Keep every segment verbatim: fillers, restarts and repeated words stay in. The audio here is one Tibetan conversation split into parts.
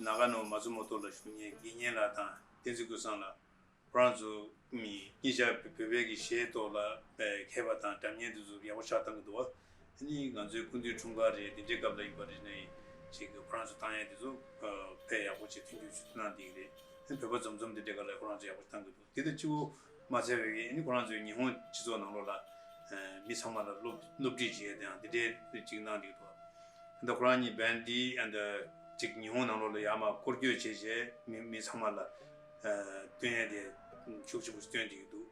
ནང་ནོ་མ་ཛུ་མོ་ཏོ་ལ་བཞུགས་མཁན་དགེ་བསྙེན་ལགས་དང་བསྟན་འཛིན་ཀུན་བཟང་ལགས། ཁོ་རང་ཚོ་གཉིས་ཆ་བོད་པའི་གི་གཞས་ཐོག་ལ་མཁས་པ་དང་སྒྲ་སྙན་དེ་ཚོ་ཡག་པོ་ཤ་བཏང་གི་འདུག་བ། ཨ་ནི་ང་ཚོའི་སྐུ་མདུན་འཁྲུངས་སྐར་རེད། དེ་འདྲའི་སྐབས་ལ་ཡིན་པ་རེད་ནའི་ཅིག་ཁོ་རང་ཚོ་བཏང་ཡས་དེ་ཚོ་དཔེ་ཡག་པོ་ཅིག་མཐུན་འགྱུར་ཞུ་གནང་བསྡད་ཀྱི་རེད། བོད་པ་འཛོམས་འཛོམས་དེ་འདྲའི་སྐབས་ལ་ཁོ་རང་ཚོ་ཡག་པོ་བཏང་གི་འདུག་དེ་ལྟ་གཅིག་པོ་མ་ཚད་པའི་ཨ་ནི་ཁོ་རང་ཚོའི་ཉི་ཧོང་སྤྱི་ཚོགས་ནང་ལོགས་ལ་མི་ཚང་མ་ལ་སློབ་སློབ་ཁྲིད་བྱེད་ཡས་དེའང་དེ་འདྲའི་ཅིག་གནང་བསྡད་ཀྱི་འདུག་ད་ཁོ་རང་གཉིས་བན་དེ་ཨ་ད་ཅིག་ཉི་ཧོང་ནང་ལོགས་ལ་ཡར་མར་སྐོར་སྐྱོད་བྱས་བྱས་མི་མི་ཚང་མ་ལ་སྟོན་ཡས་དེ་ཤུགས་ཆེན་པོ་སྟོན་བསྡད་ཀྱི་འདུག་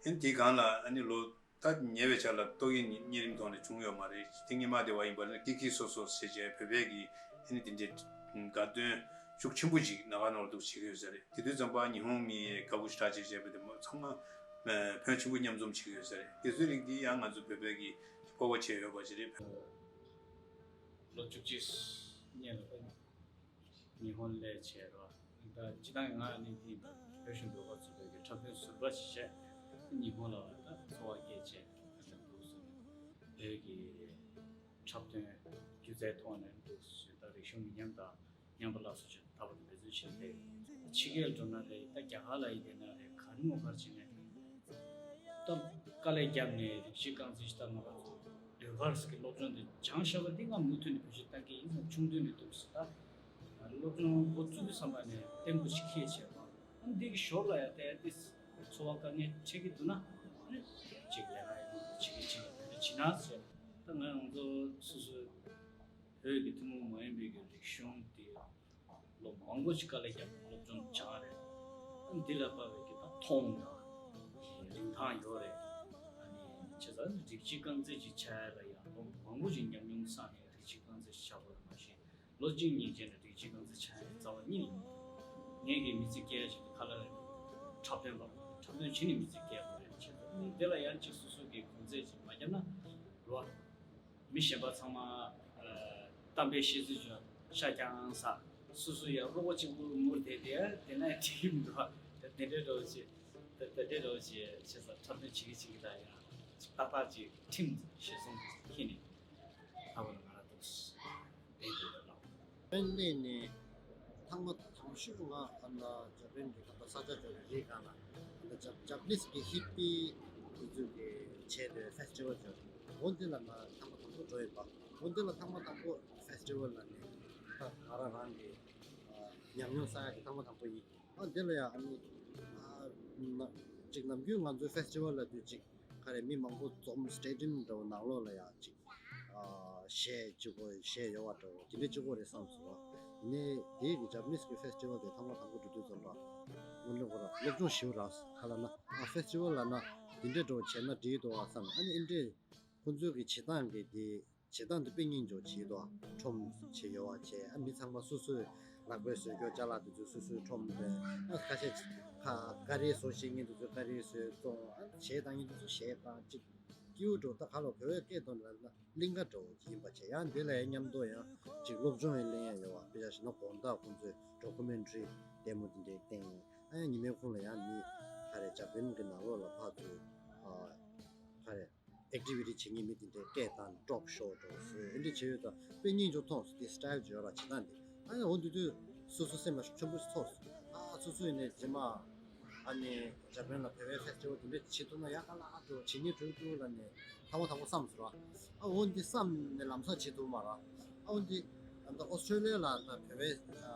ཨ་ནི་དེའི་སྒང་ལ་ཨ་ནི་ལོ་ད་ཉེ་བའི་ཆར་ལ་ཏོག་དབྱིབས་གཉན་རིམས་ཐོག་ནས་བྱུང་ཡོད་མ་རེད། དེ་སྔོན་མ་དེ་བ་ཡིན་པ་ན་ཀི་ཀི་སོ་སོ་ཟེར་བྱས་བོད་པའི་གི་ཨ་ནི་དེ་འདྲའི་དགའ་སྟོན་ཤུགས་ཆེན་པོ་ཅིག་ནང་ནང་ལ་འདུག་བྱེད་ཀྱི་ཡོད་ས་རེད། དེ་དུས་ཙམ་པ་ཉི་ཧོང་མི་དགའ་པོ་ཞེ་དྲག་བྱས་བྱས་པ་དེ་མོ་ཚང་མ་ཕོན་ཆེན་པོ་མཉམ་འཛོམས་བྱེད་ཀྱི་ཡོད་ས་རེད། དེ་ཚོའི་རིང་འདི་ཡང་ང་ཚོ་བོད་པའི་གི་སྤོབས་པ་བྱས་ཡོད་པ་ཞིག་རེད། ལོ་བཅུ་གཅིག་སྔོན་ལ་ཉི་ཧོང་སླེབས་བྱས་རོ། ད་སྤྱི་བཏང་ང་ནི་འདི་བོད་གཞུང་ཟློས་གར་ཚོགས་པའི་གི་འཁྲབ་སྟོན་ཟུར་པ་ཞིག་བྱས། ཉི་ཧོང་ལ་ད་འཚོ་བ་སྐྱེལ་བྱས་ད་འདུག་སེ་བོད་ཀྱི་འཁྲབ་སྟོན་སྒྱུ་རྩལ་ཐོག་ནས་འདུག་སེ་ད་རིག་གཞུང་མི་ཉམས་དང་ཉམས་པ་སླར་གསོ་བྱས་ད་བར་འབད་བརྩོན་བྱས་ཏེ། ཕྱི་རྒྱལ་འགྲོ་ན་རེད། ད་རྒྱ་གར་ལ་ཡིན་དེ་ན་རེད། ག་རེ་མོ་གར་བྱས་ནས། ད་དཀའ་ལས་བརྒྱབ་ནས་རིགས་གཅིག་རྐང་འཛིན་ཞིག་བཏང་ང་རང་ཚོ་ཟློས་གར་ཟེར་གྱི་སློབ་སྦྱོང་འདི་སྦྱངས་བཞག་པ་འདི་ང་མུ་མཐུད་ནས་བེད་སྤྱོད་བཏང་གི་ཡིན་ཙང་ཆུང་དུས་ནས་འདུག་ཟེར། ད་སློབ་སྦྱོང་འགོ་བཙུགས་དུས་ཙམ་པ་ནས་བརྟན་པོ་ཞིག་འཁྱེར་བྱས་པ། ཨ་འདི་གི་ཞོར་ལ་ཡང་དེ་འདི་འཚོ་བ་དཀའ་ངལ་འཕྲད་ཀྱི་འདུག་ན་ཨ་ནི་གཅིག་ལས་ཀ་ཡིན་ན་བྱེད་ཀྱི་གཅིག་ལ་དེ་འདྲ་བྱེད་ན་ཟེར། ད་ང་རང་ཚོ་སོ་སོའི་བོད་ཀྱི་ཐུན་མོང་མ་ཡིན་པའི་གི་རིག་གཞུང་དེ། ལོ་མང་པོ་ཞིག་དཀའ་ལས་བརྒྱབ་སློབ་སྦྱོང་སྦྱངས་རེད། འདི་ལ་དཔག་པའི་གི་ད་མཐོང་དང་རིན་ཐང་ཡོད་རེད། ཨ་ནི་བྱས་ཙང་རིགས་གཅིག་རྐང་འཛིན་ཅིག་ཆགས་ཡ་ལ་ཡང་ལོ་མང་པོ་ཞིག་ཉམས་མྱོང་བསགས་ནས་རིགས་གཅིག་རྐང་འཛིན་ཞིག་ཆགས་དགོས་རེད། མ་གཞི་ལོ་གཅིག་གཉིས་རྗེས་ནས་རིགས་གཅིག་རྐང་འཛིན་ཆགས་ཡ་རྩ་བ་ཉིད་ཡིན། ངས་གི་མི་ཚེ་སྐྱེལ་ཡ་ཞིག་ཁ་ལ་འཁྲབ་སྟོན་པ་འཁྲབ་སྟོན་བྱེད་ནས་མི་ཚེ་སྐྱེལ་དགོས་རེད། བྱས་ཙང་འདི་ལ་ཡང་གཅིག་སོ་སོ་གི་གུན་རྩེད་ཅིག་མ་བརྒྱབ་ན་རོ། མི་གཞན་པ་ཚང་མ་གཏམ་དཔེ་བཤད་ཚུལ་བྱུང་ཤ་རྐྱང་ས། སོ་སོ་ཡང་རོགས་པ་གཅིག་པུ་ངུར་དེ་དེ་དེ་ན་ཡང་འགྲིག་གི་མི་འདུག་དེ་འདྲའི་འདྲ་བོ་ཞིག་དེ་དེ་འདྲའི་འདྲ་བོ་ཞིག་བྱས་ཙང་འཁྲབ་སྟོན་བྱེད་ཀྱི་བྱེད་ཀྱི་ད་ཡང་ཏག་ཏག་ཅིག་ཁྲིམས་ཞེ་སོང་ཁྱེད་ནི་ད་བར་ང་ར་འདུག་བསྡད་འདུག་ལ། པེན་ལེ་ནས་ཐང་མ་དང་ཤུ་ང་ཨ་ན་ཇ་པན་གྱི་ཁ་པ་ས་ཆ་ཇོ་རི་རི་གང་ལ་ཨ་ན་ཇ་ཇ་པ་ནིས་ཀྱི་ཧི་པི་དེ་ཚོ་གི་བྱས་ཏེ་ཕེ་སི་ཊི་ཝལ་ཇོ་རི་འོ་འདི་ལ་ང་ཐང་མ་དང་པོ་འགྲོ་ཡོད་པ། འོ་འདི་ལ་ཐང་མ་དང་པོ་ཕེ་སི་ཊི་ཝལ་ལ་ནས་ད་ང་རང་རང་གི་ཉམས་མྱོང་བསགས་ཡག་གི་ཐང་མ་དང་པོ་ཡིན། ཨ་འདི་ལ་ཡང་ཨ་ནི་ཨ་ན་ཅིག་ནམ་རྒྱུན་ང་ཚོའི་ཕེ་སི་ཊི་ཝལ་ལ་དུས་ཅིག་ག་རེ་མི་མང་པོ་འཛོམས་སི་ཊེ་ཌི་ཡམ་འདྲ་བོ་ནང་ལོགས་ལ་ཡང་ཅིག་ཨ་གཞས་གཅིག་པོ་གཞས་ཡོད་པ་འདྲ་བོ་དེ་འདྲ་གཅིག་པོ་རེད་བསམ་སོང་། ཡིན་ནའི་དེའི་གི་ཇ་པ་ནིས་གི་ཕེ་སི་ཊི་ཝལ་དེ་ཐང་མ་དང་པོ་འགྲོ་དུས་ཙམ་པ་དངོས་གནས་ཁོ་ར་སློབ་སྦྱོང་ཞེ་པོ་རག་སོང་། ག་ལ་ན་ཨ་ཕེ་སི་ཊི་ཝལ་ལ་ན་དེ་འདྲའི་འདྲ་བོ་བྱས་ན་འགྲིག་འདུག་བསམ། ཨ་ནི་ཨེ་འདྲའི་ཁོ་ཚོའི་གི་བྱེད་སྟངས་གི་དེ་བྱེད་སྟངས་འདི་དཔེ་སྙིང་རྗེ་བྱེད་དོ། ཁྲོམ་བྱེད་ཡོད་པ་བྱས། ཨ་མི་ཚང་མ་སོ་སོའི་ལག་པས་བཟོས་རྒྱུ་ཅ་ལག་དེ་ཚོ་སོ་སོའི་ཁྲོམ་རེད། ཨ་ཁ་ཤས་ཁ་ཀ་རི་བཟོ་ཤེས་མཁན་དེ་ཚོས་ཀ་རི་བཟོས་བཙོང་། ཨ་གཞས་བཏང་མཁན་དེ་ཚོས་གཞས་བཏང་། ཅིག་སྐྱིད་པོ་འགྲོ། ད་ག་ལོ་བོད་པའི་སྐད་ཐོག་ནས་ལབ་ན་གླིང་ག་འདྲ་བོ་ཅིག་ཡིན་པ་བྱས། ཡང་འདི་ལ་ཡང་མཉམ་དུ་ཡང་ཅིག་སློབ་སྦྱོང་ཡང་ལེན་ཡ་ཡོད་པ། དཔེ་ཆ་བཞག་ན་དགོང་དག་ཁོང་ཚོས་ཌོ་ཀུ་མེན་ཊ་རི་ལྟད་མོ་དེ་འདྲའི་བསྟན། ཨ་ཡང་ཉི་མའི་ཁོངས་ལ་ཡང་མི་ག་རེ་ཇ་པན་གི་ནང་ལོགས་ལ་ཕར་ཚུར་ཨ་ག་རེ་ཨེག་ཊི་བི་ཊི་བྱེད་མཁན་མི་དེ་འདྲའི་སྐད་བཏང་ཊོག་ཤོ་འདྲ་བོ་བཟོས། འདི་འདྲ་བྱས་ཡོད་ཙང་དཔེ་སྙིང་རྗེ་མཐོང་སོང་། དེ་སི་ཊལ་ཅིག་ཡོད་ར་བྱེད་སྟངས་དེ། ཨ་ཡ་འོ་འདི་དུས་སོ་སོ་སེམས་ལ་ཤུགས་ཆེན་པོ་ཞིག་ཚོར་སོང་། ཨ་སོ་སོ་ཡིན་ནའི་རྗེས་མ་ཨ་ནི་ཇ་པན་ལ་བོད་པའི་ཕེ་སི་ཊི་ཝལ་དེ་འདྲ་བྱེད་ཐུབ་ན་ཡག་ག་ལ་འགྲོ། བྱེད་སྙིང་འདོད་འདུག་ལབ་ནས་ཐང་མ་དང་པོ་བསམ་སོང་ར། ཨ་འོ་འདི་བསམ་ནས་ལམ་སང་བྱེད་ཐུབ་མ་ར། ཨ་འོ་འདི་ད་ལྟ་ཨོ་སི་ཊྲེ་ལི་ཡ་ལ་ད་བོད་པའི་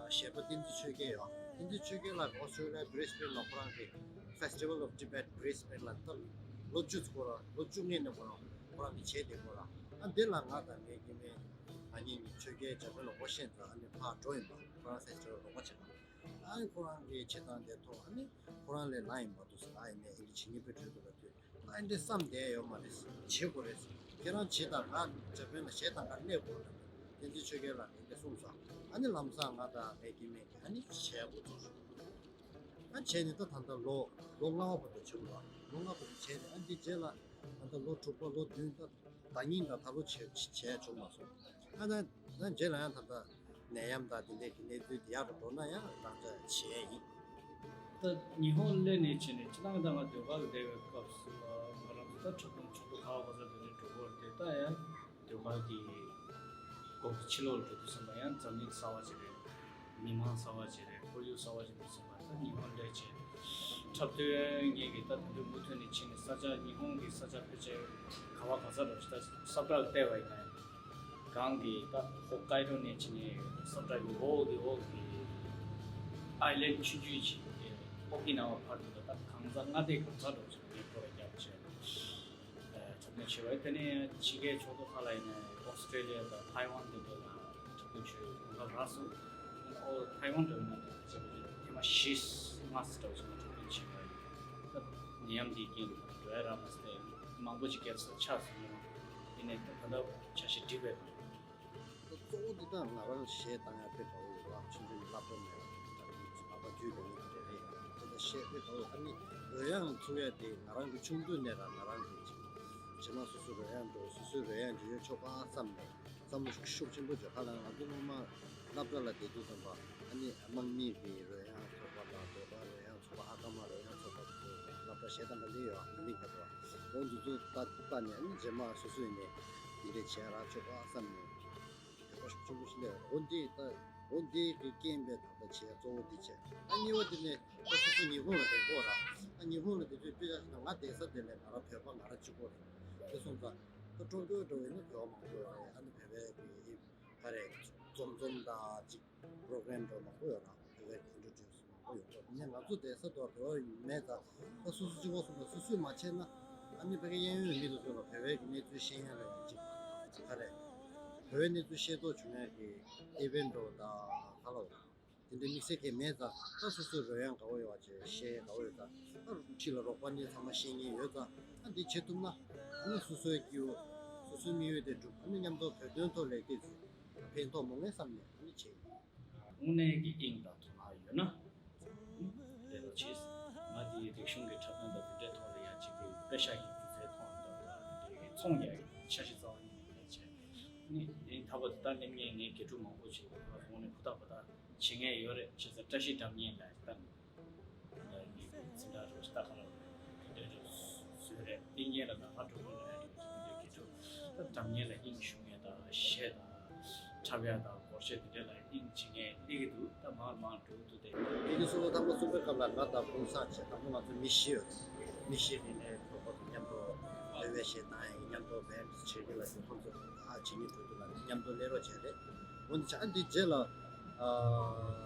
གཞས་པ་བསྟན་འཛིན་ཆོས་རྒྱལ་ཡོད། བསྟན་འཛིན་ཆོས་རྒྱལ་ལགས་ཨོ་སི་ཊྲེ་ལི་ཡ་བྷི་རིས་བྷེན་ལ་ཁོ་རང་གི་Festival of Tibet Brisbane ལ་ད་ལོ་བཅུ་ཙམ་འགོར་ར། ལོ་བཅུ་སྔོན་ནས་ཁོ་རང་ཁོ་རང་གི་བྱས་ཏེ་འགོར་ར། ཨ་འདི་ལ་ང་དང་ངའི་སྐྱེ་དམན་ང་གཉིས་ནི་ཆོས་རྒྱལ་འཇམ་དཔལ་ལ་ངོ་ཤེས་ཙང་ཨ་ནི་ཕར་འགྲོ་ཡིན་པ། ཁོ་རང་ཕེ་སི་ཊི་ཝལ་རོགས་པ་བྱེད་པ། ཨ་ནི་ཁོ་རང་གི་བྱེད་སྟངས་དེ་ཐོག་ཨ་ནི་ཁོ་རང་ལས་ལ་ཡིན་པ་འདུག་ཟེར། ཨ་ཡིན་ནའི་ཨིན་ཇི་བྱེད་སྙིང་པོའི་གྲོས་འདུག་ལ་དུས། ཨ་འདི་བསམ་བསྡད་ཡོད་མ་རེད། བྱེད་དགོས་རེད། ཁྱེད་རང་བྱེད་དང་། ང་འཇར་པན་ལ་གཞས་དང་ག་གནས་དགོས་རེད། བསྟན་འཛིན་ཆོས་རྒྱལ་ལགས་ཀྱིས་འདི་གསུངས་སོང་། ཨ་ནི་ལམ་སང་ང་དང་ངའི་སྐྱེ་དམན་གྱིས་ཨ་ནི་བྱས་དགོས་ཚོར་སོང་། ཨ་བྱས་ནས་ད་ད་ལྟ་ལོ་ལོ་ལྔ་པ་བར་དུ་བྱུང་བ། ལོ་ལྔ་བར་དུ་བྱས་ནས་ཨ་འདི་རྗེས་ལ་ད་ལྟ་ལོ་དྲུག་པ་ལོ་བདུན། ད་ཟླ་ཉིན་དང་ད་ལོ་བྱས་བྱས་བྱུང་མ་སོང་། ཨ་ད་ད་རྗེས་ལ་ཡང་ད་ལྟ་ནད་ཡམས་དང་དེ་འདྲའི་གི་གནས་ཚུལ་དེ་ཡག་རུ་འགྲོ་ན་ཡང་རང་འཇགས་བྱས་ཡིན། ད་ཉི་ཧོང་སླེབས་ནས་བྱས་ནས་སྤྱིར་བཏང་ད་ང་ཟློས་གར་ལ་བསྡད་པའི་སྐབས་སུ་ལ་ང་རང་ཚོ་ད་འཁྲབ་སྟོན་ཆུང་དུ་ཁག་པ་ས་དེ་འདྲའི་འགྲོ་གི་ཡོད་རེད། ད་ཡང་ཟློས་གར་གྱི་སྐོར་གྱི་ཕྱི་ལོགས་ལ་འགྲོ་དུས་ཙམ་པ་ཡང་འཛམ་གླིང་གསར་བ་ཅིག་རེད། མི་མང་གསར་བ་ཅིག་རེད། ཁོར་ཡུག་གསར་བ་ཅིག་འདུག་ཟེར་བ་ད་ཉི་ཧོང་སླེབས་བྱས་འཁྲབ་སྟོན་ངེད་ཀྱི་ད་དུང་མུ་མཐུད་ནས་ཕྱིན་ནས་ས་ཆ་ཉི་ཧོང་གི་ས་ཆ་ཕལ་ཆེར་ག་བ་ག་ས་རེད་ད་ས་བཀྲ་ལ་བལྟས་པ་ཡིན་ན་གང་གི་ད་ཧོག་ཀའི་ཌོ་ནས་ཕྱིན་ནས་ས་བཀྲ་གི་འོག་གི་འོག་གི་ཨའི་ལན་ཆུང་ཆུང་ཅིག་ཨོ་ཀི་ན་བ་བར་དུ་ད་གང་ས་མངའ་སྡེ་གང་ས་འགྲོ་ཆོག་ངས་ཁོ་ལ་རྒྱབ་བྱས། འཁྲབ་སྟོན་བྱས་པ་དེ་ནས་ཕྱི་རྒྱལ་ཕྱོགས་གཏོགས་ཁག་ལ་ཡིན་ན་ཨོ་སི་ཀྲེ་ལི་ཡ་དང་ཐའེ་ཝན་དེ་འདྲ་ལ་འཁྲབ་སྟོན་བྱས་གོ་སྐབས་རག་སོང་། ཨོ་ཐའེ་ཝན་འགྲོ་ཡིན་ན་ཐེངས་མ་བཞི་ལྔ་ཙམ་འདྲ་བོ་ཞིག་ལ་འཁྲབ་སྟོན་བྱས་པ་ཡིན། ད་ནད་ཡམས་འདིའི་རྐྱེན་གྱིས་འགྲོ་ཡ་རག་མ་སོང་། མང་པོ་ཅིག་བརྒྱབ་ས་ཆགས་སོང་། ཡིན་ནའི་ད་ད་ལྟ་འཆར་གཞི་འགྲིག་པའི་གཙོ་བོ་འདི་དག་ང་རང་གཞས་བཏང་ཡ་དཔེ་དགའ་བོ་ཡོད་ལ་ཆུང་ཆུང་གི་སློབ་གྲྭ་ནས་ལག་པ་དུས་ལ་ཡིན་རེད་རེད། དེ་ལྟར་གཞས་དཔེ་དགའ་བོ་ཨ་ནི་རོལ་དབྱངས་ཚུགས་ཡ་དེ་ང་རང་གི་ཆུང་དུས་ནས་ར་ང་རང་གི་རྗེས་མ་སོ་སོ་རོལ་དབྱངས་འགྲོ་སོ་སོའི་རོལ་དབྱངས་འཇུ་ཡ་ཆོག་པ་བསམ་ནས་བསམ་བློ་ཤུགས་ཤུགས་ཆེན་པོ་བརྗོད་ཁ་ལ་ང་ཚོ་སྔོན་མ་སློབ་གྲྭ་ལ་བསྡད་དུས་ཙམ་པ་ཨ་ནི་དམག་མི་གི་རོལ་དབྱངས་ཚོགས་པ་དང་ཟློས་གར་རོལ་དབྱངས་ཚོགས་པ་ཨ་ཀ་མ་རོལ་དབྱངས་ཚོགས་པ་དེ་ཚོ་སློབ་གྲྭ་གཞས་བཏང་ག་ལེ་ཡོད་ཨ་ནི་མིག་ལྟ་དུས་འོ་འདི་ཚོ་ལྟ་ལྟ་ནས་ཨ་ནི་རྗེས་མ་སོ་སོ་ཡིན་ནས་འདི་འདྲས་བྱས་ར་ཆོག་པ་བསམ་ནས་དད་པ་ཤུགས་ཆེན་པོ་ཞིག་སླེབས། འོ་འདི་ལྟ་འོ་འདི་གི་རྐྱེན་པས་ད་ལྟ་བྱས་གཙོ་བོ་འདི་བྱས། ཨ་གཉིས་པ་དེ་ནས་ད་སོ་སོ་ཉི་ཧོང་ལ་བསྡད་ཀྱི་ཡོད་ར། ཨ་ཉི་ཧོང་ལ་བསྡད་དུས་དཔེ་ཆ་བཞག་ན་ང་བསྡད་ས་དེ་ལས་ང་རང་བོད་པ་ང་རང་གཅིག་པོ་རེད། དེ་སོང་ཙང་ད་ཀྲོ་ཀྱོ་འགྲོ་ཡིན་ན་བོད་པ་མང་པོ་ཡོད་རེད། ཨ་ནི་བོད་པའི་གི་ག་རེ་འཛོམས་འཛོམས་དང་ཅིག་པོ་རོ་གྷ་རམ་འདྲ་མང་པོ་ཡོད་ར། བོད་པའི་གོམ་བགྲོད་འགྲོ་ས་མང་པོ་ཡོད་ར། ཡིན་ནའི་ང་ཚོ་བསྡད་ས་དེ་བོད་པ་མེད་ཙང་ད་སོ་སོ་གཅིག་པོ་སོང་ཙང་སོ་སོས་མ་བྱས་ན་ཨ་ནི་ཕ་གི་གཡས་གཡོན་མི་དེ་ཚོ་ལ་བོད་པའི་གི་གནས་ཚུལ་ཤེས་ཡ་ལ་ཡང་ཅིག་ག་རེ་བོད་པའི་གནས་ཚུལ་ཤེས་རྟོགས་བྱུང་ཡ་གི་ཨི་ཝེན་འགྲོ་དང་ག་ལ་བ་དེ་འདྲའི་དམིགས་བསལ་གྱི་མེད་ཙང་ད་སོ་སོའི་རོལ་དབྱངས་དགའ་བོ་ཡོད་པ་བྱས་གཞས་དགའ་བོ་ཡོད་ཙང་ད་ཕྱི་ལ་རོགས་པ་གཉིས་ཚང་མ་ཤེས་མཁན་ཡོད་ཙང་ཨ་འདི་བྱེད་ཐུབ་ན་ཨ་ནི་སོ་སོའི་སྐྱིད་པོ་སོ་སོའི་དམིགས་ཡུལ་དེ་འགྲུབ། ཨ་ནི་མཉམ་དུ་བོད་དོན་ཐོག་ལས་ཀ་བྱེད་ཕན་ཐོགས་མོ་ངས་བསམ་ནས་ཨ་ནི་བྱེད། དངོས་གནས་ཀྱི་དབྱིངས་དང་དོ་སྣང་ཡོད་ན། དེ་ལ་བྱེད། ང་དེའི་རིག་གཞུང་གི་འཁྲབ་སྟོན་དང་དེ་འདྲའི་ཐོག་ལ་ཡང་གཅིག་གི་དཔེ་ཤག་གི་སྒྱུ་རྩལ་མཐོང་འདོད་དང་དེ་འདྲའི་ཚོང་རྒྱག་གི་འཆར་གཞི་རྩ་བ་ཉིད་ནས་མེད་བྱས། ནི་དེ་ད་བར་དུ་ད་སླེབས་མཁན་ངའི་དགེ་ཕྲུག་མང་པོ་ཞིག་ལ་དངོས་གནས་ཧུར་ཐག་པ་ད་བྱེད་མཁན་ཡོད་རེད། བྱས་ཙང་བཀྲ་ཤིས་སྒྲ་སྙན་ལ་ད་ངའི་འཛིན་གྲྭ་རུ་ལྟ་ག་ལ་དེ་འདྲའི་བཟོས་རེད། དེ་སྔོན་ལ་ད་ཧ་གྲུ་གུ་ལ་ཡང་དེ་འདྲའི་དགེ་ཕྲུག་ད་སྒྲ་སྙན་ལ་དབྱིངས་ཞུགས་མཁན་དང་གཞས་དང་འཁྲབ་ཡ་དང་སྒོར་གཞས་དེ་འདྲ་ལ་དབྱིངས་འབྱེད་མཁན་སླེབས་ཀྱི་འདུག་ད་མར་མར་འགྲོ་གི་འདུག་དེ་དེ་གི་སོ་སོ་དང་པོ་གསུམ་པའི་སྐབས་ལ་ང་དང་ཕུན་སངས་བྱས་དང་པོ་ང་ཚོ་མི་བཞི་ཡོད་རེད། མི་བཞི་དེ་ནས་གྲོགས་པོ་དང་མཉམ་དུ་བོད་པའི་གཞས་བཏང་ཡ་ཡིན། མཉམ་དུ་བེན་ཌི་བྱེད་ཀྱི་ལ་དེ་ཁོང་ཚོ་ཨ་བྱེད་ཉིན་འགྲོ་དུས་ལ་མཉམ་དུ་ལས་རོགས་བྱས་རེད། འོན་ཏེ་ཨ་འདི་རྗེས་ལ་ཨ་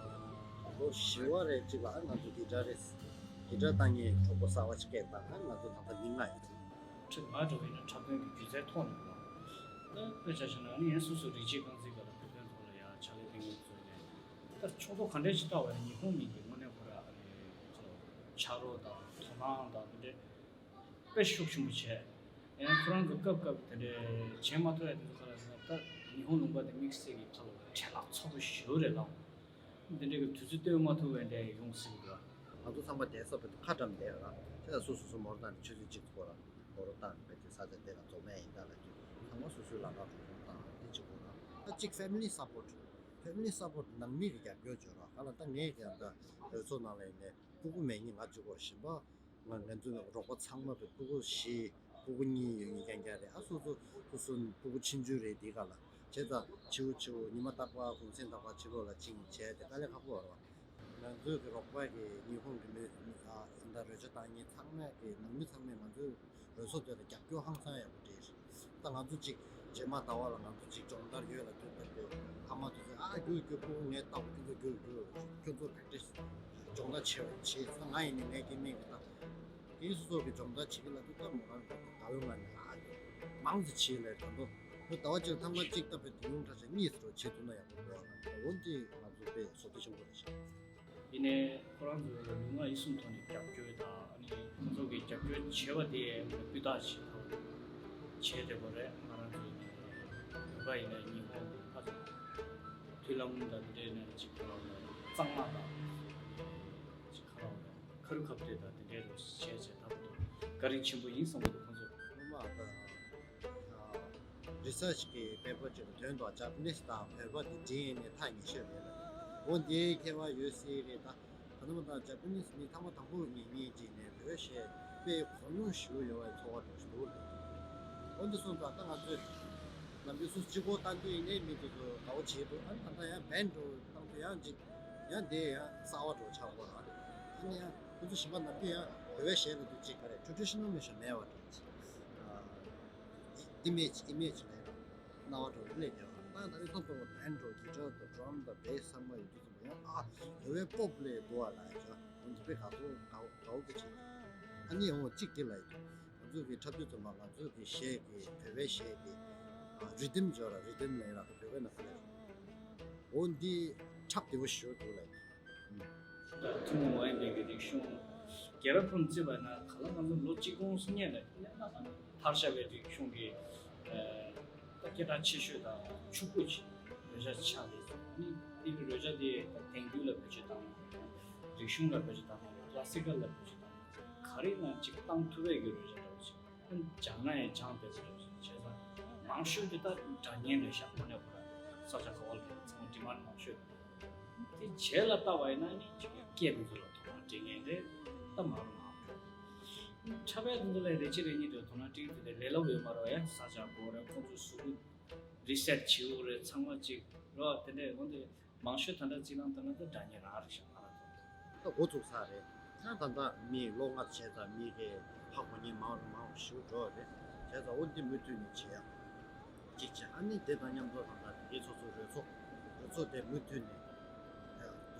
ལོ་བཞི་བ་རེ་གཅིག་ལ་ཨ་ང་ཚོ་གི་ཊར་རེས་གི་ཊར་བཏང་མཁན་གྲོགས་པོ་གསར་བ་ཞིག་སྐད་བཏང་ཨ་ང་ཚོ་ད་ལྟ་མི་ལྔ་ཡོད། ཁྲིད་མ་འགྲོ་བས་ན་འཁྲབ་སྟོན་གྱི་སྒྱུ་རྩལ་ཐོག་ནས་ལ་ད་དཔེ་ཆ་བཞག་ན་ཨ་ནི་ཡང་སོ་སོ་རིགས་གཅིག་རྐང་འཛིན་སྒང་ལ་བོད་དོན་ཐོག་ལ་ཡང་ཕྱག་ལས་གཏིང་མོ་བཟོས་ནས་ད་ཕྱོགས་གཏོགས་ག་འདྲས་ཅིག་ལྟ་བ་ཡིན་ཉི་ཧོང་མི་གི་དངོས་གནས་ཁོ་ར་ཨ་ནི་ཁོ་ལ་ཆ་རོགས་དང་དོ་སྣང་དང་དེ་འདྲས་དཔེ་ཤུགས་ཆེན་པོ་བྱས། ཡང་ཁོ་རང་གི་སྐབས་སྐབས་དེ་འདྲས་བྱེད་མ་ཐུབ་ཡ་དེ་ཚོ་ག་རེ་ཟེར་ན་ད་ཉི་ཧོང་ལུང་པ་དེ་དམིགས་བསལ་གྱི་ཁ་ལ་འཕྲད་ལག་ཚ་པོ་ཞེ་པོ་རེད་ལགས། འདི་འདྲའི་གི་དུས་ཚོད་སྟོན་མ་ཐུབ་པའི་འདྲ་ཡོང་སྲིད་འདུག་ང་ཚོ་ཚང་མ་བསྡད་ས་བོད་དུ་ཁ་བཀྲམ་བསྡད་ཡོད་ལ། དེ་ལ་སོ་སོ་སོ་མོར་བཏང་ནས་ཆུ་ཚོད་གཅིག་སྐོར་ལ་མོར་བཏང་ནས་བེད་སྤྱོད་ས་ཆ་དེ་ལ་འཛོམས་ཡ་ཡིན་ད་ལ་དུས་ཚང་མ་སོ་སོའི་ལམ་ཁ་རུ་ཁོང་བཏང་དེ་གཅིག་དགོས་ན། ད་གཅིག་family support། Family support ནང་མི་གི་རྒྱབ་སྐྱོར་བྱོས་རོགས། ག་ལ་ད་ངས་ཀྱང་ད་གྲོས་ཚོགས་ནང་ལ་ཡིན་ནས་སྤུ་གུ་མེད་ཉིན་ང་གཅིག་པོ་གཞན་པ་ང་ང་ཚོའི་རོགས་པ་ཚང་མ་བོད་སྤུ་གུ་བཞི། སྤུ་གུ་གཉིས་ཡོད་ངེས་རྐྱང་རྐྱང་རེད། ཨ་སོ་སོ་སོ་སོའི་སྤུ་གུ་ཆུང་ཆུང་རེད་འདི་ག་ལ། བྱས་ཙང་ཕྱི་པོ་ཕྱི་པོ་ཉི་མ་རྟག་པར་གུང་སེང་རྟག་པར་ཕྱི་ལོགས་ལ་ཕྱིན་བྱས་ཏེ་དཀའ་ལས་ཁག་པོ་རེད་བ། ང་ཚོའི་གི་རོགས་པ་གི་ཉི་ཧོང་གི་མི་ཨ་ད་རོལ་ཆ་བཏང་མཁན་ཚང་མས་གི་ནང་མི་ཚང་མས་ང་ཚོའི་རོལ་ཚོགས་དེ་ལ་རྒྱབ་སྐྱོར་ཧང་སང་ཡག་པོ་སྤྲད་རེད། ད་ང་ཚོ་གཅིག་རྗེས་མ་ཟླ་བ་ལ་ང་ཚོ་གཅིག་སྦྱོང་བརྡར་ཡོད་ལ་དུས་ལྟར་དུ་ཕ་མ་དེ་ཚོས་ཨ་རྒྱུགས་རྒྱུགས་སྤུ་གུ་ངའི་ལྟ་བུ་ཁྱོད་ཚོ་རྒྱུགས་རྒྱུགས་ཁྱོད་ཚོ་ག་འདྲས་སྦྱོང་བརྡར་བྱེད་བྱེད་ས་ང་ཡིན་ནི་ངའི་སྐྱེ་དམན་གྱི་ལྟ་དེའི་སོ་སོ་གི་སྦྱོང་བརྡར་བྱེད་ཀྱི་ལ་དུས་ལྟར་མོ་རང་གི་ད་ལོ་ང་ནི་ཨ་རྒྱུགས་མང་ཙམ་བྱེད་ལས་ད་དུ་ཁོ་ཟླ་བ་གཅིག་ཐང་ག་གཅིག་ལྟ་བུའི་དུས་ཡུན་ཁྲ་ཆ་གཉིས་སུ་རོ་བྱེད་ཐུབ་ན་ཡག་པོ་འདུག་ཨ་ལོ་འདི་ང་ཚོ་དཔེ་བཟོ་བདེ་ཆེན་པོ་རེད་ཤག་ཡིན་ནའི་ཁོ་རང་ཚོའི་ལུས་ངག་ཡིད་གསུམ་ཐོག་ནས་རྒྱབ་སྐྱོར་དང་ཨ་ནི་ཁོ་ཚོ་གི་རྒྱབ་སྐྱོར་བྱས་པ་དེ་སྤུས་དག་ཞིག་ཐོག་བྱས་བསྡད་པ་རེད། ང་རང་ཚོའི་བོད་པ་ཡིན་ན་ཉི་ཧོང་ཧ་ཅང་མཐུན་ལམ་དང་དེ་འདྲའི་ནས་ཅིག་ཁོ་རང་ལ་གཙང་མ་དང་ཅིག་ཁ་རང་ལ་ཁ་རུ་ཁ་གཏད་དང་དེ་འདྲའི་རོ་བྱས་བྱས་ད་བར་དུ་བཀའ་དྲིན་ཆེན་པོ་ཡིན་བསམ་གྱི་འདུག་ཁོ་ཚོ་སྔོན་མ་ད། རི་སར་ཆི་གི་པེ་པར་ཅིག་ལ་ཐོན་འདུག་ཇ་པ་ནིས་དང་བོད་པ་དེ་འདྲེས་ནས་ཐག་ཉེ་ཤོས་རེད་ལ། འོ་འདིའི་ཁྱད་པར་ཡོད་སྲིད་རེད་ད། ད་ནི་མ་དང་ཇ་པ་ནིས་མི་ཐ་མ་དང་པོ་ཉེ་ཉེ་ཅིག་ནས་བོད་གཞས་དཔེ་གོ་མྱོང་ཞིག་ཡོད་པའི་ཚོར་བ་འདྲ་ཞིག་འདུག་འོ་འདི་སོང་ཙང་ད་ང་ཚོས་ནམ་རྒྱུན་སུ་གཅིག་པོ་ལྟ་འདོད་ཡིན་ནའི་མི་དེ་ཚོ་དགའ་བོ་བྱེད་འདུག་ཨ་ནི་ད་ལྟ་ཡང་བན་འགྲོ་བཏང་དུས་ཡང་ཅིག་ཡང་དེ་ཡང་གསར་བ་འགྲོ་ཆགས་པ་ར། ཨ་ནི་ཡང་ཁོ་ཚོ་གཞན་པ་ནང་དུ་ཡང་བོད་པའི་གཞས་ལ་དུ་གཅིག་ག་རེ་ཊེ་རེ་ཌི་ཤི་ནལ་མེད་ཤ་མེད་བ་འགྲོ་ཅིག་ཨ་ཨི་མེ་ཇི་ཨི་མེ་ཇི་ལས་རྣ་བ་འགྲོ་ལས་ཀྱང་ད་ད་རེས་ཐོབ་ཐོབ་བན་འགྲོ་གི་ཊར་དང་ཌི་རམ་དང་བེ་སི་ཚང་མ་ཡོད་དུས་ཙམ་པ་ཡང་ཨ་བོད་པའི་པོབ་ལས་འགྲོ་བ་ལ་ཡང་ཁོ་ཚོ་དཔེ་དགའ་ཚོར་དགའ་དགའ་བོ་གི་ཅིག་ཨ་ནི་འོ་གཅིག་དེ་ལ་ཡོད། ང་ཚོ་གི་འཁྲབ་དུས་ཙམ་པ་ང་ཚོ་གི་གཞས་ཀྱི་བོད་པའི་གཞས་ཀྱི་རི་ཐིམ་འཇོག་ར་རི་ཐིམ་ལ་ཡིན་ར་བོད་པའི་ནང་ལ་འོ་འདི་འཁྲབ་བདེ་བོ་ཞུ་འདུག་ལ། ཐུན་མོང་མ་ཡིན་པའི་གི་རིག་གཞུང་རྒྱལ་རབས་ཁུངས་བརྩིས་པ་ན་ག་ལ་ང་ཚོ་ལོ་གཅིག་གོང་སུ་ཉན་ལ་ཐར་ཤ་བའི་རིག་གཞུང་གི་ད་སྐད་གྲགས་ཆེ་ཤོས་དང་ཕྱུག་པོ་ཆེ་རོལ་ཆ་ཆགས་ཏེ་ནི་དེ་གི་རོལ་ཆ་དེ་ད་དེང་དུས་ལ་བེད་སྤྱོད་བཏང་ན་རིག་གཞུང་ལ་བེད་སྤྱོད་བཏང་ན་ཀ་ལ་སི་ཀལ་ལ་བེད་སྤྱོད་བཏང་ན། ག་རེ་ན་ཅིག་བཏང་ཐུབ་པའི་གི་རོལ་ཆ་འདྲ་བོ་ཅིག་སྦྱང་ན་ཡང་སྦྱང་བདེ་པོ་འདྲ་བོ་ཅིག་བྱས་ཙང་མང་ཤོས་དེ་ད་སྒྲ་སྙན་རེད་ཤག་དངོས་གནས་ཁོ་ར་ས་ཆ་ག་བ་ལ་ཡོད་ཚང་མ་ཌི་མཱན་ཌི་མང་ཤོས་དེ་བྱས་ལ་ལྟ་བ་ཡིན་ན་ནི་ཅིག་སྐད་དེ་ཚོ་ལ་དོ་སྣང་སྤྲད་མཁན་རེད། ད་མ་རུ་མ་འགྲོ་འཁྲབ་པའི་དེ་ཚོ་ལ་རེ་ཆེ་རེ་གཉིས་དེ་དོ་སྣང་སྤྲད་དེ་ལས་སླ་པོ་ཡོད་མ་རེད་ཡ། ས་ཆ་ག་བ་ར་ཁོང་ཚོ་གཟུགས་པོ་རི་སེཊ་བྱེད་དགོས་རེད་ཚང་མ་ཅིག་རོ་དེ་འདྲས་འོན་ཏེ། མང་ཤོས་ད་ལྟ་རྩིས་ལངས་བཏང་ན་ད་སྒྲ་སྙན་རང་རེད་ཤག་ང་རང་ཚོ། ད་འགོ་བཙུགས་ཚར་རེད། ད་ད་ལྟ་མི་ལོ་ལྔ་བྱས་ཙང་མི་གི་ཧ་གོ་མཁན་མང་རུ་མང་རུ་ཞེ་པོ་འགྲོ་བ་རེད། བྱས་ཙང་འོ་འདི་མུ་མཐུད་ནས་བྱེད་ཡག་གཅིག་བྱས། ཨ་ནི་དེ་དང་མཉམ་དུ་ད་ལྟ་དེ་གའི་ཚོགས་གཙོ་རོལ་ཚོགས་རོལ་ཚོགས་དེ་མུ་མཐུད་ནས་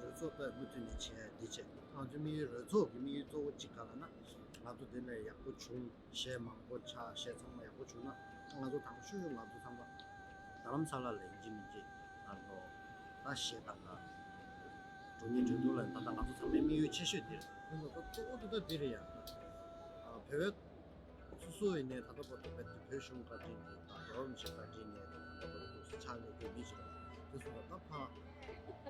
རོལ་ཚོགས་དེ་མུ་མཐུད་ནས་བྱེད་ཡག་འདི་བྱས། ང་ཚོ་དམིགས་ཡུལ་རོལ་ཚོགས་ཀྱི་དམིགས་ཡུལ་གཙོ་བོ་གཅིག་ག་ལ་ན་ང་ཚོ་དེ་ནས་ཡག་པོ་བྱུང་། གཞས་མང་པོ་ཆགས། གཞས་ཚང་མ་ཡག་པོ་བྱུང་ན་ང་ཚོ་དང་ཤོས་ང་ཚོ་ཚང་མ་རྡ་རམ་ས་ལ་ལ་ཡིན་གཅིག་མིན་གཅིག་ང་ཚོ་ད་གཞས་དང་ད་འགྲོ་ཉིན་འགྲོ་འདུག་ལ་ད་ལྟ་ང་ཚོ་ཚང་མའི་དམིགས་ཡུལ་ཆེ་ཤོས་འདིར་ཁོང་ཚོ་ད་གཙོ་བོ་དེ་ད་འདི་རེད་ཡ། བོད་པའི་སོ་སོ་ཡིན་ནའི་ད་ལྟ་བར་དུ་བོད་བོད་གཞུང་བཀའ་དྲིན་གྱིས་དང་རོགས་རམ་བྱེད་བཀའ་དྲིན་ནས་ད་ལྟ་བར་དུ་ཕྱག་ལས་དགོས་མི་ཞིག་རེད། དེ་སོང་ཙང་ད་ཕ་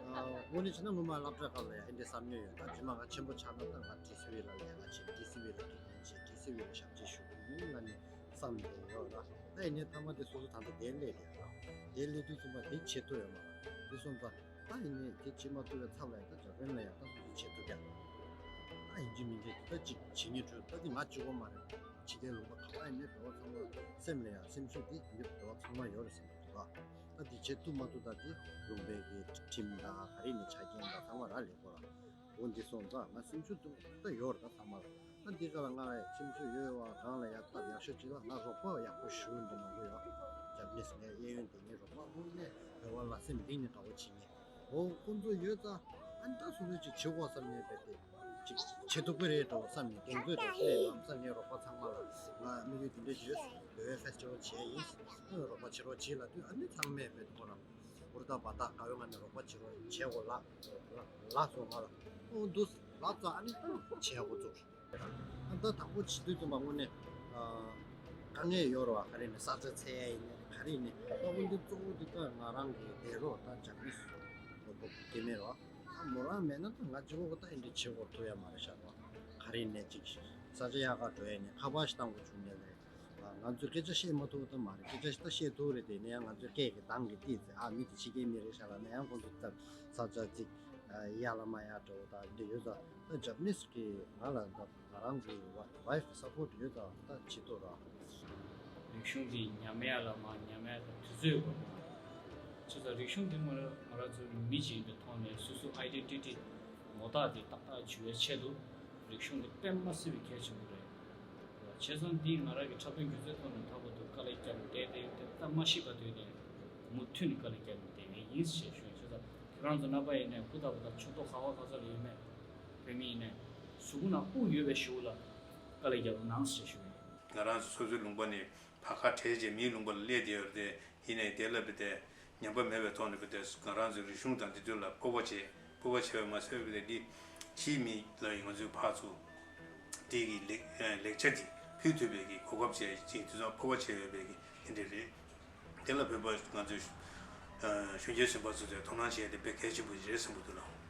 དངོས་གནས་བྱས་ན་སྔོན་མ་སློབ་གྲྭའི་སྐབས་ལ་ཡང་ཨེ་འདྲའི་བསམ་མྱོང་ཡོད། ད་རྗེས་མ་ང་ཆེན་པོ་ཆགས་ན་ད་ང་ཌི་སི་ཝི་ལ་ལས་ཀ་བྱེད། ཌི་སི་ཝི་ལ་དགེ་རྒན་བྱེད། ཌི་སི་ཝི་ལ་ཞབས་ཕྱི་ཞུ་དགོས་ཡིན་ལ་ནི་བསམ་བསྡད་ཡོད་ལ། ད་ཡིན་ནའི་མཐའ་མ་དེ་སོ་སོ་ད་ལྟ་དེ་སླེབས་བསྡད་ཡོད་ལ། དེ་སླེབས་དུས་ཙམ་པ་དེ་བྱེད་ཐུབ་ཡོད་མ་རེད། དེ་སོང་ཙང་ད་ཡིན་ནའི་དེ་བྱེད་མ་ཐུབ་པའི་ཚབ་ལ་ཡང་ད་འཇར་པན་ལ་ཡང་ད་སོ་སོ་བྱེད་ཐུབ་ཀྱང་ད་ཡིན་གཅིག་མིན་གཅིག་ད་ཅིག་བྱེད་སྙིང་བྲོ། ད་དེ་ང་གཅིག་པོ་མ་རེད། ཕྱི་རྒྱལ་ལུང་པ་ག་པར་ཡིན་ནའི་འགྲོ་བ་ཚང་མ་སེམས་ལ་ཡང་སེམས་ཤུགས་དེ་ཡིན་གྱི་འགྲོ་བ་ཚང་མ་ཡོད་རེད་བསམ་གྱི་འདུག་ཨ། ད་དེ་བྱེད་ཐུབ་མ་ཐུབ་ད་དེ་ལུང་པའི་གི་ཁྲིམས་དང་ག་རེ་ནས་ཆ་རྐྱེན་དང་ཚང་མ་རག་ལས་ཀོ་ར། འོ་འདི་སོང་ཙང་ང་སེམས་ཤུགས་ད་ཡོད་རེད་ད་ཚང་མ་ལ། ད་འདི་ག་ལ་ང་ལ་སེམས་ཤུགས་ཡོད་པ་རང་ལ་ཡག་སྟབས་ཡག་ཤོས་ཅིག་ལ་ང་རོགས་པ་ཡག་པོ་ཞུ་འདི་མང་པོ་ཡོད། ཇ་པ་ནི་སི་ངའི་གཡས་གཡོན་དེ་ངའི་རོགས་པ་དངོས་གནས་བོད་པ་ལ་སེམས་གཏིང་ནས་དགའ་བོ་བྱེད་མཁན། འོ་ཁོང་ཚོ་ཡོད་ཙང་ཨ་ནི་ད་སོ་སོས་ཅིག་བྱེད་དགོས་བསམ་ནས་བས་ཏེ་ཅིག་བྱེད་ཐུབ་ཀྱི་རེད་འགྲོ་བསམ་ནས་གདེང་ཚོད་དང་སླེབས་ལམ་སང་ངའི་རོགས་པ་ཚང་མ་ལ་ང་དམིགས་ཡུལ་དེ་འདྲ་ཡོད། བོད་པའི་ཕེ་སི་ཊི་ཝལ་བྱས་ཡིན། ཨ་རོགས་པ་བྱེད་རོགས་བྱེད་ལབ་དུས་ཨ་ནི་ཚང་མས་བས་ཏེ་ཁོ་རང་ཧུར་ཐག་འབད་ཐག་དགའ་བའི་ངང་ནས་རོགས་པ་བྱེད་རོགས་བྱེད་དགོས་ལ་ལ་སོང་ང་ལ་ཨོ་འདུག་ལབ་ཙང་ཨ་ནི་ད་བྱེད་དགོས་ཚུགས། ཨ་ད་དང་པོ་བྱེད་དུས་ཙམ་པ་དངོས་གནས་ཨ་དཀའ་ངལ་ཡོད་རེད་བ། ག་རེ་ནས་ས་ཆ་འཚོལ་ཡ་ཡིན་ནའི་ག་རེ་ཡིན་ནའི་ད་དབུ་འདི་གཙོ་བོ་འདི་ད་ང་རང་གི་ལས་རོགས་ད་ཇ་པ་ནི་སི་རོགས་པ་སྐྱེ་དམན་རེད་བ། ད་མོ་རང་མེད་ན་ད་ང་གཅིག་པོ་ད་ཨེ་འདྲ་བྱེད་དགོས་ཐུག་ཡ་མ་རེད་ཤག་རེད་བ། ག་རེ་ཡིན་ནའི་ཅིག་ས་ཆ་ཡག་ག་འགྲོ་ཡ་ནས་ཁ་པར་ཞིག་བཏང་དགོས་བྱུང་ནའི་ལས། ང་ཚོས་སྐད་ཆ་བཤད་མ་ཐུབ་ད་མ་རེད། སྐད་ཆ་ཞིག་ད་བཤད་ཐུབ་རེད། དེ་ནས་ཡང་ང་ཚོའི་སྐད་ཀྱི་གདངས་ཀྱིས་བལྟས་ཚེ་ཨ་མི་དེ་ཕྱི་རྒྱལ་མི་རེད་ཤག་ལབ་ན་ཡང་ཁོང་ཚོ་ད་ས་ཆ་ཅིག་ཡག་ལ་མ་ཡག་འདྲ་བོ་ད་འདི་ཡོད་ཙང་ད་ཇ་པ་ནི་སི་གིས་ང་ལ་ད་ང་རང་གི་ཝའི་ཕི་སཔོར་ཊི་ཡོད་ཙང་ད་བྱེད་ཐུབ་ར། རིག་གཞུང་འདི་ཉམས་ཡག་ལ་མ་ཉམས་ཡག་ད་དུས་ཚོད་དགོས་མ་རེད། བྱས་ཙང་རིག་གཞུང་འདི་ང་རང་ང་རང་ཚོ་མི་གཅིག་ཡིན་པའི་ཐོག་ནས་སོ་སོ་ཨའི་ཌེན་ཊི་ཊི་ངོ་རྟགས་དེ་ཏག་ཏག་བྱེད་པའི་ཆེད་དུ་རིག་གཞུང་འདི་དཔེ་མ་སྲིད་པའི་གལ་ཆེན་པོ་རེད། བྱས་ཙང་འདི་ང་རང་གི་འཁྲབ་སྟོན་སྒྱུ་རྩལ་ཐོག་ནས་ད་བར་དུ་དཀའ་ལས་བརྒྱབ་ནས་བསྡད་དེ་དེ་ལྟ་མ་ཤེས་པ་དུས་ནས་མུ་མཐུད་ནས་དཀའ་ལས་བརྒྱབ་ནས་བསྡད་མཁན་ཡིན་ཞེས་ཞུ་ཡིན། བྱས་ཙང་ཁྱེད་རང་ཚོ་རྣམ་པ་ཡིན་ནས་སྐུ་ད་བུ་ད་ཆུ་ཐོག་ག་བ་ག་ས་ལ་ཡོད་མེད་བོད་མི་ཡིན་ནས་གཟུགས་པོ་ནང་དབུགས་ཡོད་པའི་གཞུག་ལ་དཀའ་ལས་བརྒྱབ་གནང་ཞེས་ཞུ་ཡིན། ང་རང་ཚོ་སོ་སོའི་ལུང་པ་ནས་བར་ཁ་བྲལ་རྗེས་མིའི་ལུང་པ་ལ་སླེབས་བསྡད་ཡོད་རེད། ཡིན་ནའི་དེ་ལ་བི་དེ་ཉམས་པ་མེད་པའི་ཐོག་ནས་བི་དེ་ང་རང་ཚོའི་རིག་གཞུང་དང་འདི་ཚོ་ལ་སྤོབས་པ་བྱེད། སྤོབས་པ་བྱེད་པ་མ་ཟད་བི་དེ་འདི་ཕྱིའི་མི་ལ་ཡང་ང་ཚོའི་ཕར་ཚུར་འདི་གི་ལེགས་ལེགས་ཆ་འདི་ཕུལ་ཐུབ་པའི་གི་གོ་སྐབས་བྱས་ཅིག་དེ་ཚོ་སྤོབས་པ་བྱེད་འོས་པའི་གི་དེ་འདྲ་རེད། དེ་ལ་བོད་པ་ང་ཚོའི་གཞོན་སྐྱེས་གཞོན་པ་ཚོ་ཚོས་དོ་སྣང་བྱས་ཏེ་དཔེ་གལ་ཆེན་པོ་ཞིག་རེད་བསམ་གྱི་འདུག་ལགས།